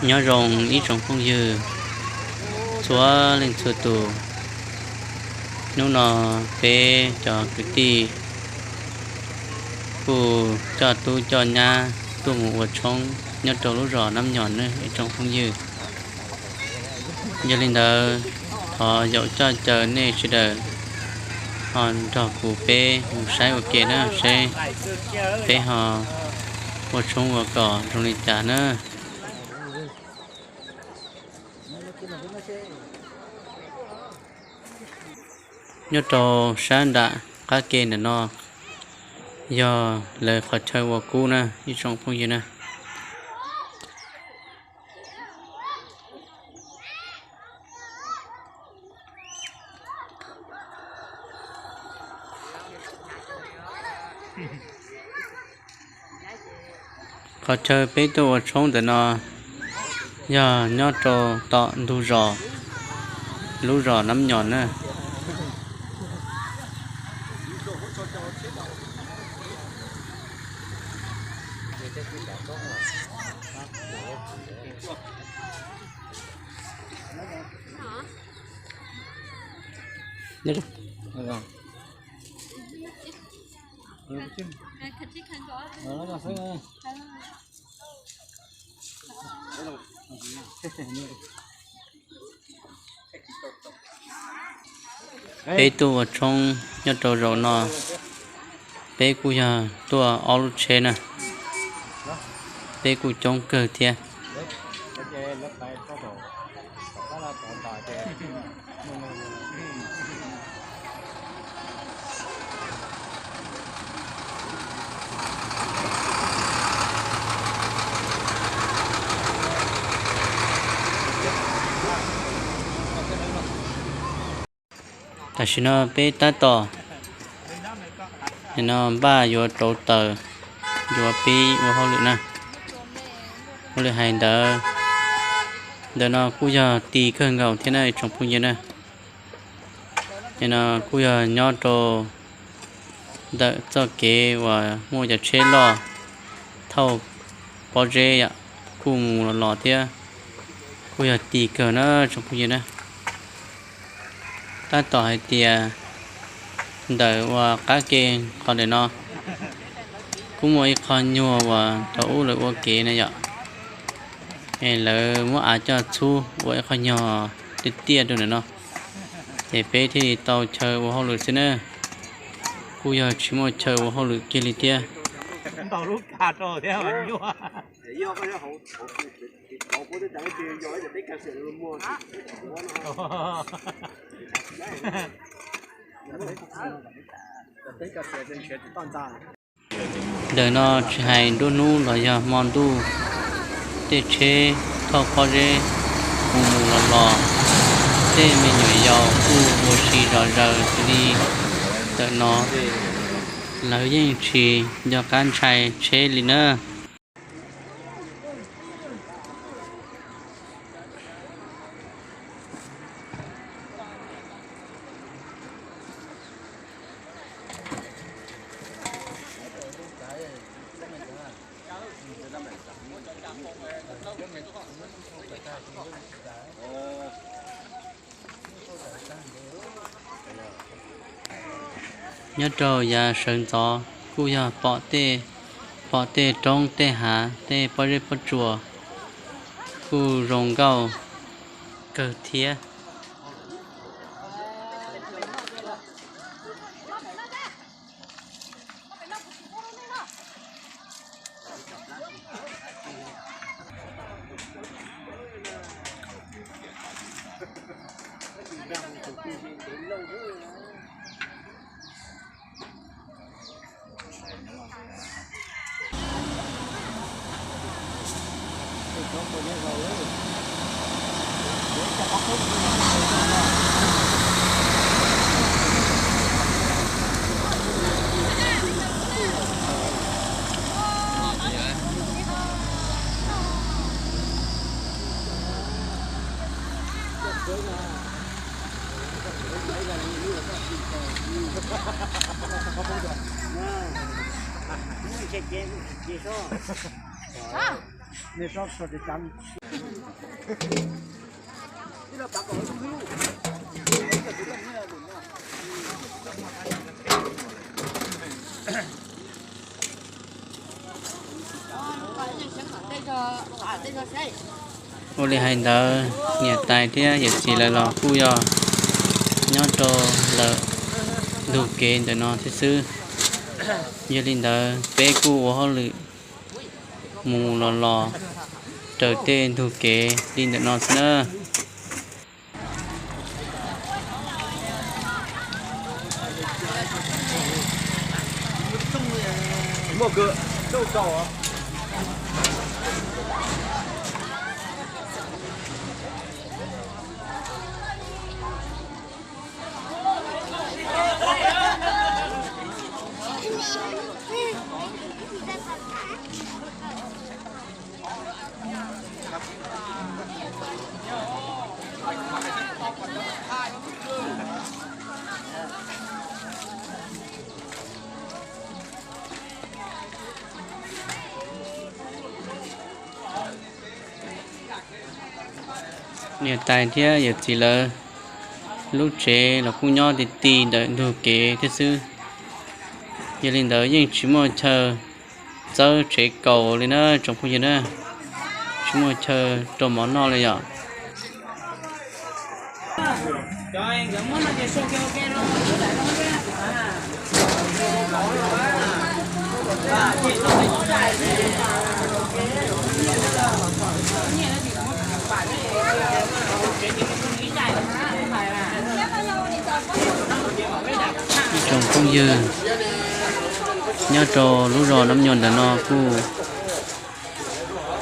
Nyob zoo ib tsoom phooj ywg txhua leej txhua tus, hnub no peb cov kwv tij kuj coj tub coj nyab tuaj mus ua tshoob nyob rau lub zos Nab Nyom nawb ib tsoom phooj ywg. Yog li ntawd, thov yaum coj caw nej sawv daws ho nrog kuv peb mus saib ua ke na, seb peb ho ua tshoob ua kos zoo li cas na. Nyob rau sab nram qab ke ntawm no yog lawv qhov chaw ua kub na ib tsoom phooj ywg na. Qhov chaw peb tuaj ua tshoob ntawm no yog nyob rau tom ntug zos, lub zos Nab Nyom na. Peb tuaj ua tshoob nyob rau zaum no, peb kuj yog tuaj ob lub tsheb na, peb kuj coob kawg thiab. Tam sim no peb tab tom no npaj yuav rauv taws, yuav pib ua hauj lwm na. Ua li hais ntawd, ntawm no kuj yog ti kawg nkaus thiab na tsoom phooj ywg na. Nim no kuj yog nyob rau ntawm txoj kev uas muaj cov tsheb loj thauj pob zeb yom, kuj mus los los thiab, kuj yog ti kawg na tsoom phooj ywg na. Tab tom hais tias ntawm uas qab ke qhov ntawm no kuj muaj ib qho nyuag uas thaum ub lawv ua kev na yom, es lawv muab av coj txhub ua ib qho nyuag tiaj tiaj rau ntawm no, ces peb thiaj li tau chaw ua hauj lwm xwb na. Kuj yog tsis muaj chaw ua hauj lwm kiag li thiab. Ntawm no tsis hais nruab hnub los yog hmo ntuj, tej tsheb thauj pob zeb mus mus los los, tej me nyuam yaus kuj ua si zom zaws xws li ntawm no, lawv yeej tsis nco qab ntshai tsheb li na. Nyob rau yav sawv ntxov kuj yog pom tej, pom tej roob tej hav tej pob zeb pob tsuas kuj zoo nkauj kawg thiab. Ua li hais ntawd, niam tais thiab yawm txiv lawv los kuj yog nyob rau lawv ntug kev ntawm no thiab xwb. Yog li ntawd peb kuj ua hauj lwm mus los los raws tej ntug kev li ntawm no xwb na. Niam tais thiab yawm txiv lawv lub tsev los kuj nyob ti ti ntawm ntug kev thiab xwb. Yog li ntawd yeej tsis muaj chaw txawb tsev kaus li na tsoom phooj ywg na, tsis muaj chaw rau mov noj li yom. Ib tsoom phooj ywg nyob rau lub zos Nab Nyuam ntawm no kuj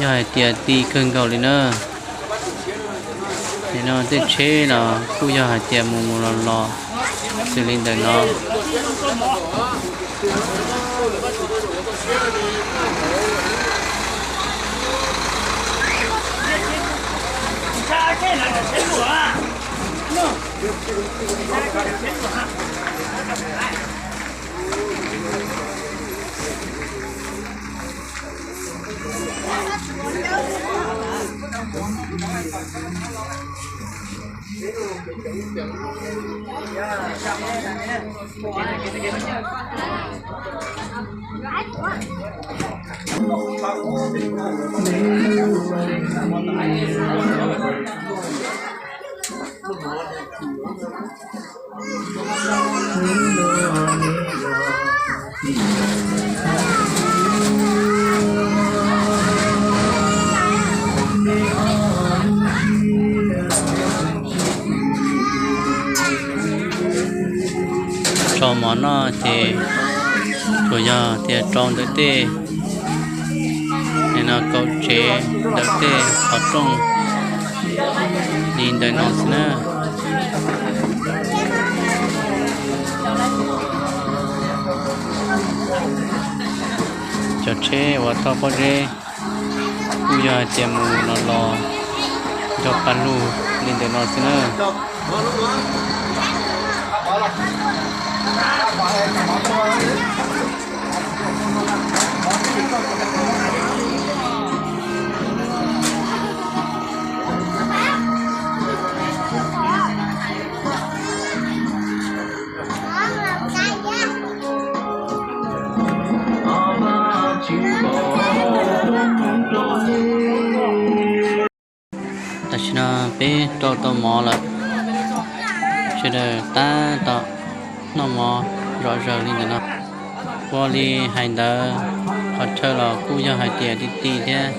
yog hais tias ti kawg nkaus li na. Nim no tej tsheb los kuj yog hais tias mus mus los los xws li ntawm no. Rau mov noj ces tsuas yog tias rau ntawm tej, nim no kaum tsev ntawm tej qhov rooj li ntawm no xwb na. Cov tsheb uas thauj pob zeb kuj yog hais tias mus los los nrog pab lug li ntawm no xwb na. Tam sim no peb rau tau mov lawm, sawv daws tab tom noj mov zom zaws li ntawm no. Ua li hais ntawd, qhov chaw los kuj yog hais tias ti ti thiab.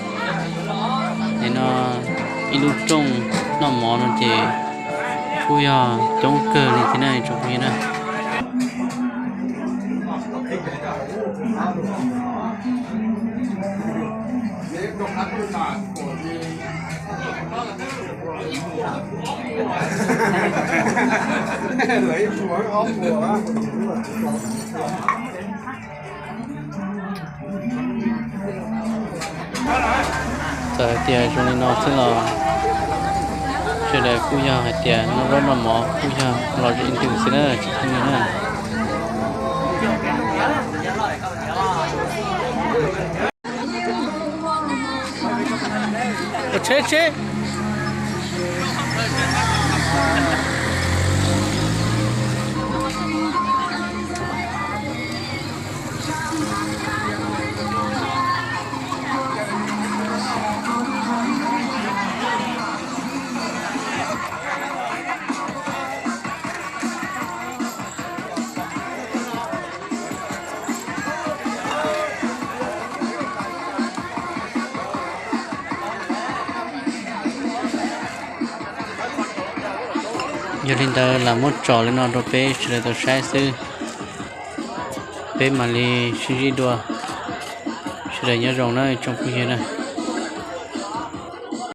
Nim no ib lub rooj noj mov no ces kuj yog coob kawg li thiab na tsoom phooj ywg na. Txawm hais tias zoo li no xwb los sawv daws kuj yog hais tias noj zaub noj mov kuj yog los zem ntws xwb na tsoom phooj ywg na. Tsheb tsheb. Yog li ntawd lam muab tso li no rau peb sawv daws tau saib xwb. Peb mam li sib ntsib dua. Sawv daws nyob zoo na tsoom phooj ywg na.